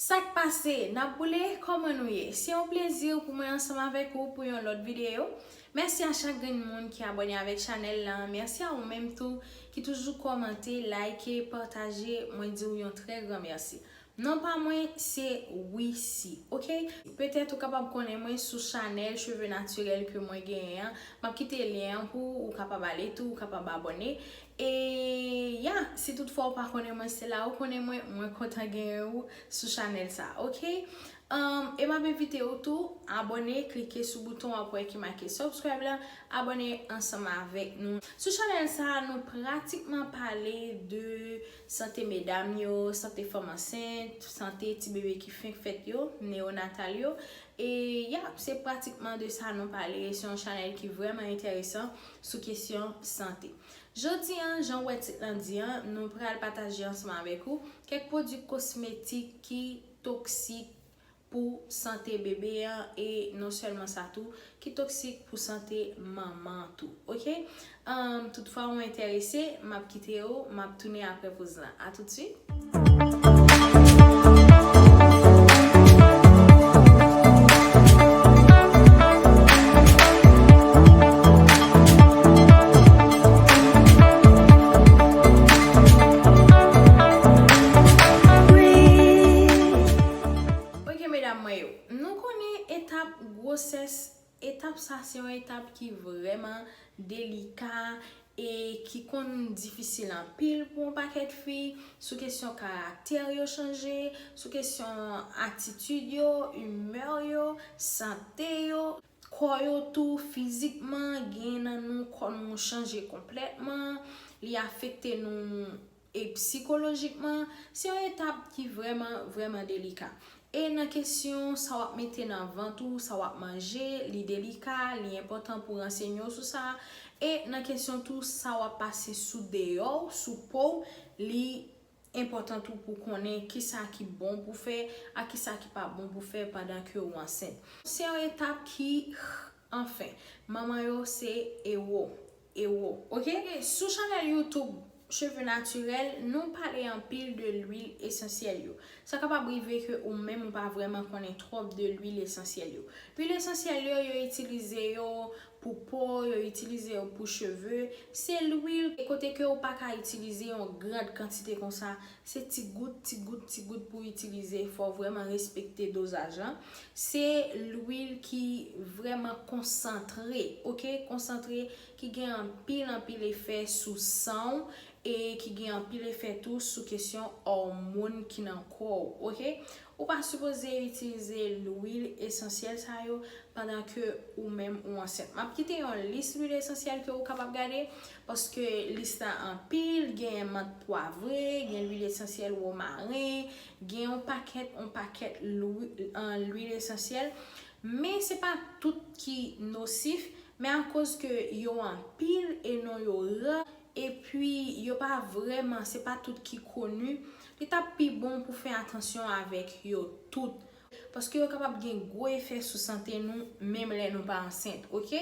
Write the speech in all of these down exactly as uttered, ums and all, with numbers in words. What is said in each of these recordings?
Sa k pase? N ap boule? Kòman nou ye? Se yon plezi pou mwen ansanm avèk ou pou yon lòt videyo. Mèsi a chak grenn moun ki abòne avèk chanèl lan. Mèsi a ou menm tou ki toujou kòmante, like, pataje. Mwen di w yon trè gran mèsi. Non pa mwen, se Wissy, oke? Petèt ou kapab konnen mwen sou chanèl Cheveux Naturels ke mwen genyen an. M ap kite lyen an pou ou, ou kapab ale tou, ou kapab abòne. E ya, si toutfwa ou pa konnen mwen, se la ou konnen mwen, mwen kontan genyen ou sou chanèl sa, oke? Um, e m ap envite ou tou, abòne, klike sou bouton w ap wè ki make subscribe la, abòne ansanm avèk nou. Sou chanèl sa, nou pratikman pale de sante medam yo, sante fanm ansent, sante ti bebe ki fenk fèt yo, neonatal yo. E ya, se pratikman de sa nou pale. Se yon chanèl ki vrèman enteresan sou kesyon sante. Jodi an, jan w wè tit lan di an, nou pral pataje ansanm avèk ou kèk pwodui kosmetik ki toksik pou sante bebe an, e non sèlman sa tou, ki toksik pou sante manman an tou, oke? Ahn, toutfwa ou enterese, m ap kite ou, m ap tounen apre poz lan. A toutswit! Ok, medam mwen yo, nou konnen etap gwosès, etap sa se yon etap ki vrèman delika e ki konn difisil anpil pou yon pakèt fi, sou kesyon karaktè yo chanje, sou kesyon atitid yo, imè yo, sante yo, kò yo tou, fizikman, gen nan nou, kò nou chanje konplètman, li afekte nou e sikolojikman, se yon etap ki vrèman, vrèman delika. E nan kesyon sa w ap mete nan vant ou, sa w ap manje, li delika, li enpòtan pou ransenye w sou sa. E nan kesyon tou, sa w ap pase sou deyò w, sou po w, li enpòtan tou pou konnen kisa ki bon pou fè ak kisa ki pa bon pou fè pandan ke w ansent. Se yon etap ki, anfen, manman yo se ewo, ewo, oke? Sou chanèl YouTube Cheveux Naturels, nou pale anpil de lwil esansyèl yo. Sa kapab rive ke ou menm ou pa vrèman konnen twòp de lwil esansyèl yo. Lwil esansyèl yo, yo itilize yo pou po, yo itilize yo pou cheve. Se lwil kote ke ou pa ka itilize yon gran kantite konsa. Se ti gout, ti gout, ti gout pou itilize. Fò w vrèman respekte dozaj lan. Se lwil ki vrèman konsantre, oke? Konsantre, ki gen anpil, anpil efè sou san w e ki gen anpil efè tou sou kesyon òmòn ki nan kò w, oke? Ou pa sipoze itilize lwil esansyèl sa yo pandan ke ou menm ou ansent. M ap kite yon lis lwil esansyèl ke ou kapab gade, paske lis la anpil, gen mant pwavre, gen lwil esansyèl womaren, gen yon pakèt, yon pakèt lwi-, an, lwil esansyèl. Men se pa tout ki nosif, men akoz ke yo anpil e non yo ra, epi yo pa vrèman, se pa tout ki koni, li t ap pi bon pou fè atansyon avèk yo tout. Paske yo kapab gen gwo efè sou sante nou, menm lè nou pa ansent, oke?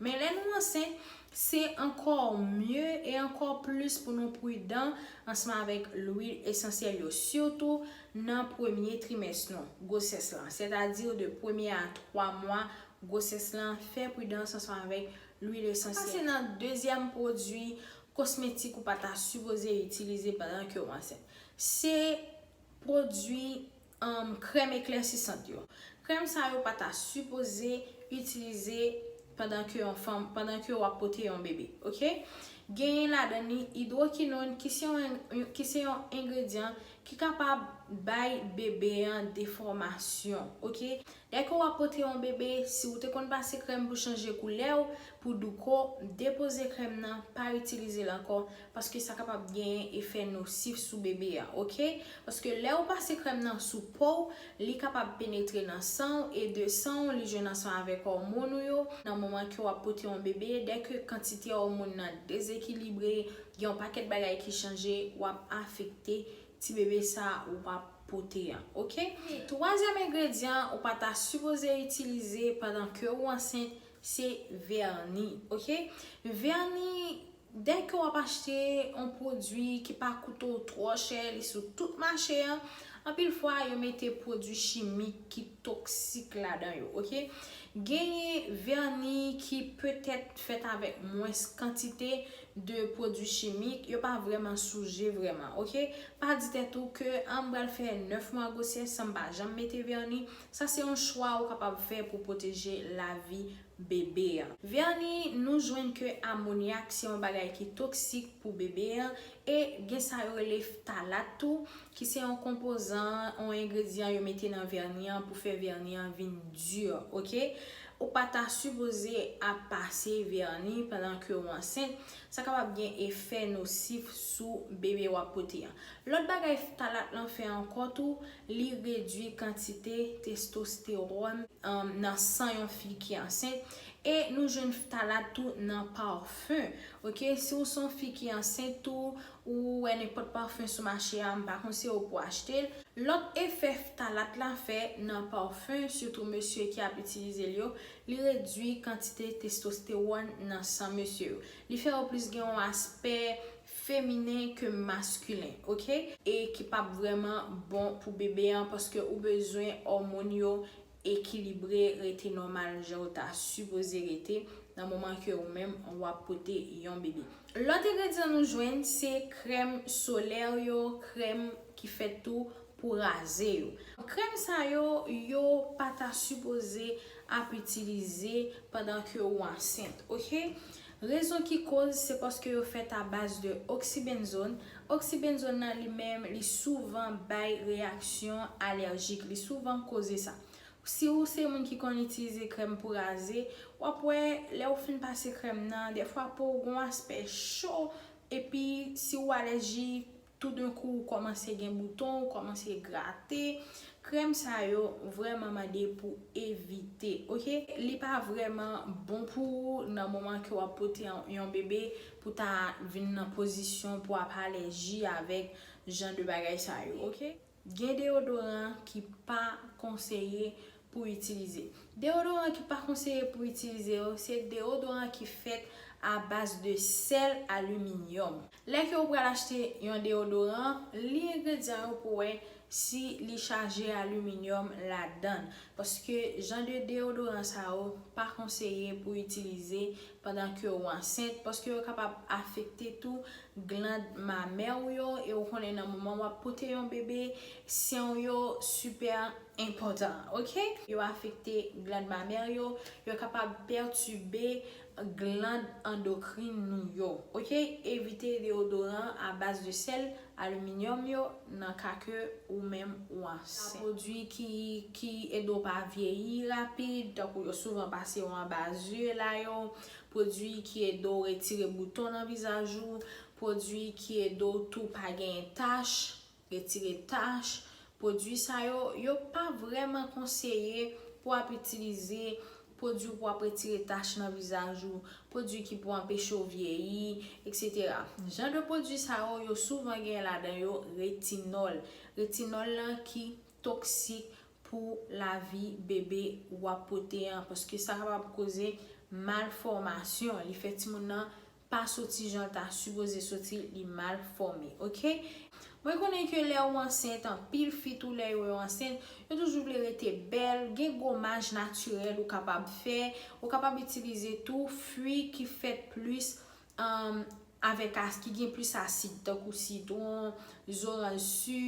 Men lè nou ansent, se ankò mye e ankò plis pou nou pridan ansanm avèk lwil esansyèl yo, sitou nan premye trimès nou, gwosès lan, sètadi de premye a twa mwa gwosès lan, fè pridans ansanm avèk lwil esansyèl. Sa se nan dezyèm pwodui kosmetik ou pa ta sipoze itilize pandan ke w ansent. Se pwodui, um, krèm eklèsisant yo. Krèm sa yo pa ta sipoze itilize pandan ke yon fanm, pandan ke w ap pote yon bebe, oke? Genyen ladan li idwokinòn ki se yon, ki se yon engredyan ki kapab bay bebe an defòmasyon, oke? Dèke w ap pote yon bebe, si w te konn pase krèm pou chanje koulè w, pou douko, depoze krèm nan, pa itilize l ankò, paske sa kapab genyen efè nosif sou bebe a, oke? Paske lè ou pase krèm nan sou po w, li kapab penetre nan san w, e de san w, li jwenn ansanm avèk òmòn ou yo. Nan moman ke w ap pote yon bebe, dèke kantite òmòn nan dezekilibre, gen yon pakèt bagay ki chanje, w ap afekte ti bebe sa ou p ap pote an, oke? Twazyèm engredyan ou pa ta sipoze itilize pandan ke ou ansent, se vèni, oke? Vèni, dèke w ap achte yon pwodui ki pa koute w twò chè, li sou tout mache an, Anpil fwa, yo mete pwodui chimik ki toksik ladan yo, oke? Genyen vèni ki petèt fèt avèk mwens kantite de pwodui chimik, yo pa vrèman souje vrèman, oke? Pa di tèt ou ke, ah, m pral fè nèf mwa gwosès san m pa janm mete vèni. Sa se yon chwa ou kapab fè pou pwoteje lavi bebe an. Vèni, nou jwenn ke amonyak se yon bagay ki toksik pou bebe an, e gen sa yo rele ftalat tou, ki se yon konpozan, yon engredyan yo mete nan vèni an pou fè vèni an vin di, oke? Ou pa ta sipoze ap pase vèni pandan ke w ansent, sa kapab gen efè nosif sou bebe w ap pote an. Lòt bagay ftalat lan fè ankò tou, li redui kantite testostewòn, um, nan san yon fi ki ansent. E nou jwenn ftalat tou nan pafen. Oke, si w se yon fi ki ansent tou, ou wè nenpòt pafen sou mache a, m pa konseye w pou achte l. Lòt efè ftalat la fè nan pafen, sitou mesye ki ap itilize l yo, li redui kantite testostewòn nan san mesye yo. Li fè yo plis gen yon aspè feminen ke maskilen, oke? E ki p ap vrèman bon pou bebe an, paske ou bezwen òmòn yo ekilibre, rete nòmal jan yo ta sipoze rete nan moman ke ou menm w ap pote yon bebe. Lòt engredyan nou jwenn se krèm solè yo, krèm ki fèt tou pou raze yo. Krèm sa yo, yo pa ta sipoze ap itilize pandan ke ou ansent, oke? Rezon ki koz se paske yo fèt a baz de oksibenzòn. Oksibenzòn nan li menm, li souvan bay reyaksyon alèjik, li souvan koze sa. Si ou se moun ki konn itilize krèm pou raze, w ap wè lè ou fin pase krèm nan, dèfwa po w gon aspè cho, epi si ou alèji, toudenkou ou kòmanse gen bouton, ou kòmanse grate. Krèm sa yo vrèman mande pou evite, oke? Li pa vrèman bon pou ou nan moman ke w ap pote yon, yon bebe pou ta vin nan pozisyon pou ap alèji avèk jan de bagay sa yo, oke? Gen deyodoran ki pa konseye pou itilize. Deyodoran ki pa konseye pou itilize yo, se deyodoran ki fèt a baz de sèl aliminyòm. Lè ke ou pral achte yon deyodoran, li engredyan yo pou wè si li chaje aliminyòm ladan l. Paske jan de deyodoran sa yo pa konseye pou itilize pandan ke ou ansent, paske yo kapab afekte tou gland mamè w yo, e ou konnen nan moman w ap pote yon bebe, sen w yo sipè enpòtan, oke? Yo afekte gland mamè yo, yo kapab pètibe gland andokrin nou yo, oke? Evite deyodoran a baz de sèl, aliminyòm yo nan ka ke ou menm ou ansent. Pwodui ki, ki ede w pa vyeyi rapid, tankou yo souvan pase yo anba zye la yo, pwodui ki ede w retire bouton nan vizaj ou, pwodui ki ede w tou pa genyen tach, retire tach. Pwodui sa yo, yo pa vrèman konseye pou w ap itilize pwodui pou w ap retire tach nan vizaj ou, pwodui ki pou anpeche w vyeyi, etsetera. Jan de pwodui sa yo, yo souvan gen ladan yo retinòl. Retinòl lan ki toksik pou lavi bebe w ap pote an, paske sa kapab koze malfòmasyon. Li fè timoun nan pa soti jan l ta sipoze soti, li mal fòme, oke? Mwen konnen ke lè ou ansent, anpil fi tou lè yo, yo ansent, yo toujou vle rete bèl, gen gomaj natirèl ou kapab fè, ou kapab itilize tou fwi ki fèt plis, um, avèk as-, ki gen plis asid, tankou sitwon, zoranj si,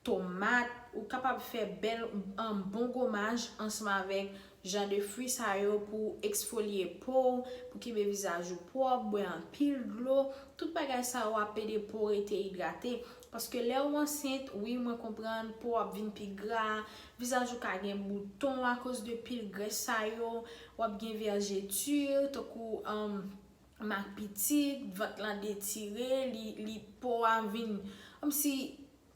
tomat, ou kapab fè bèl, um, bon gomaj ansanm avèk jan de fwi sa yo pou eksfolye po w, pou kenbe vizaj ou pwòp, bwè anpil dlo. Tout bagay sa yo ap ede po w rete idrate. Paske lè ou ansent, wi, mwen konprann, po w ap vin pi gra, vizaj ou ka gen bouton akoz de pil grès sa yo, w ap gen vèjeti, tankou, um, mak pitit, vant lan detire, li, li po a vin, kòmsi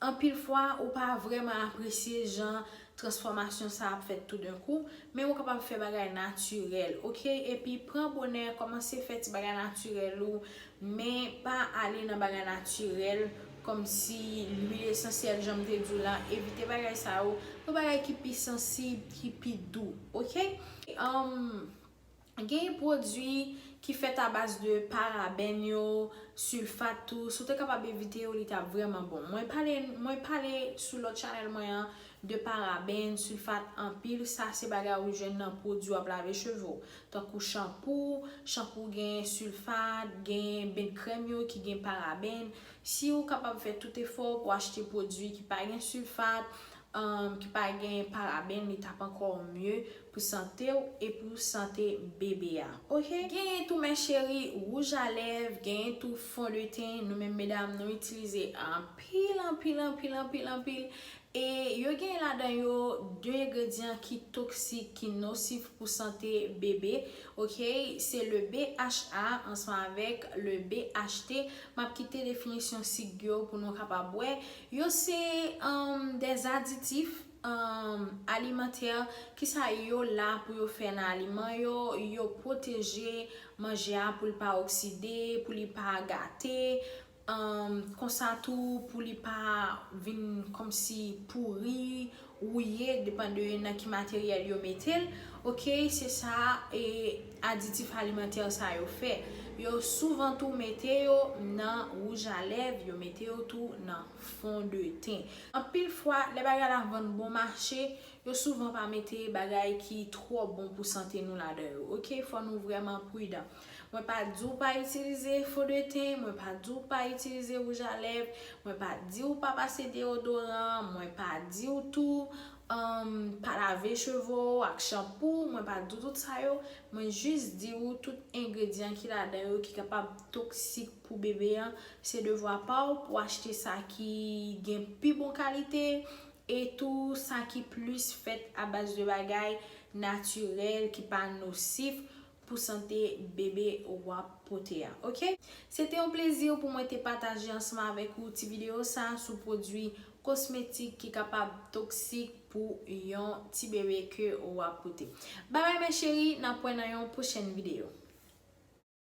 anpil fwa, ou pa vrèman apresye jan transfòmasyon sa ap fèt toudenkou, men ou kapab fè bagay natirèl, oke? Epi pran bonè, kòmanse fè ti bagay natirèl ou, men pa ale nan bagay natirèl, kòmsi lwil esansyèl, jan m te di w la, evite bagay sa yo, pran bagay ki pi sansib, ki pi dou, oke? Um, Gen pwodui ki fèt a baz de parabèn yo, silfat tou. Si w te kapab evite yo, li t ap vrèman bon. Mwen pale, mwen pale sou lòt chanèl mwen an de parabèn, silfat anpil. Sa se bagay ou jwenn nan pwodui w ap lave cheve w. Tankou chanpou, chanpou gen silfat, gen benn krèm yo ki gen parabèn. Si w kapab fè tout efò pou achte pwodui ki pa gen silfat, um, ki pa gen parabèn, li t ap ankò mye pou sante w e pou sante bebe a. Oke? Genyen tou, mes chéries, wouj a lèv, genyen tou fon de ten. Nou menm medam, nou itilize anpil, anpil, anpil, anpil, anpil. E yo gen ladan yo de engredyan ki toksik, ki nosif pou sante bebe. Oke? Se le B H A ansanm avèk le B H T. M ap kite definisyon sik yo pou nou kapab wè. Yo se, um, des additifs, um, alimantè. Kisa yo la pou yo fè nan aliman yo? Yo pwoteje manje a pou li pa okside, pou li pa gate. Um, konsa tou, pou li pa vin kòmsi pouri, wouye, depann de nan ki materyèl yo mete l. Oke, se sa, e, aditif alimantè sa yo fè. Yo souvan tou mete yo nan wouj a lèv, yo mete yo tou nan fon de ten. Anpil fwa, lè bagay la vann bon mache, yo souvan pa mete bagay ki twò bon pou sante nou ladan yo. Oke, fò nou vrèman pridan. Mwen pa di w pa itilize fon de ten, mwen pa di w pa itilize wouj a lèv, mwen pa di w pa pase deodoran, mwen pa di w tou, um, pa lave cheve w ak chanpou, mwen pa di w tout sa yo, mwen jis di w tout engredyan ki ladan yo ki kapab toksik pou bebe an, se devwa pa w pou achte sa ki gen pi bon kalite, e tou sa ki plis fèt a baz de bagay natirèl, ki pa nosif pou sante bebe w ap pote a, oke? Se te yon plezi pou mwen te pataje ansanm avèk ou ti videyo sa sou pwodui kosmetik ki kapab toksik pou yon ti bebe ke w ap pote. Babay, mes chéries, n ap wè nan yon pwochèn videyo.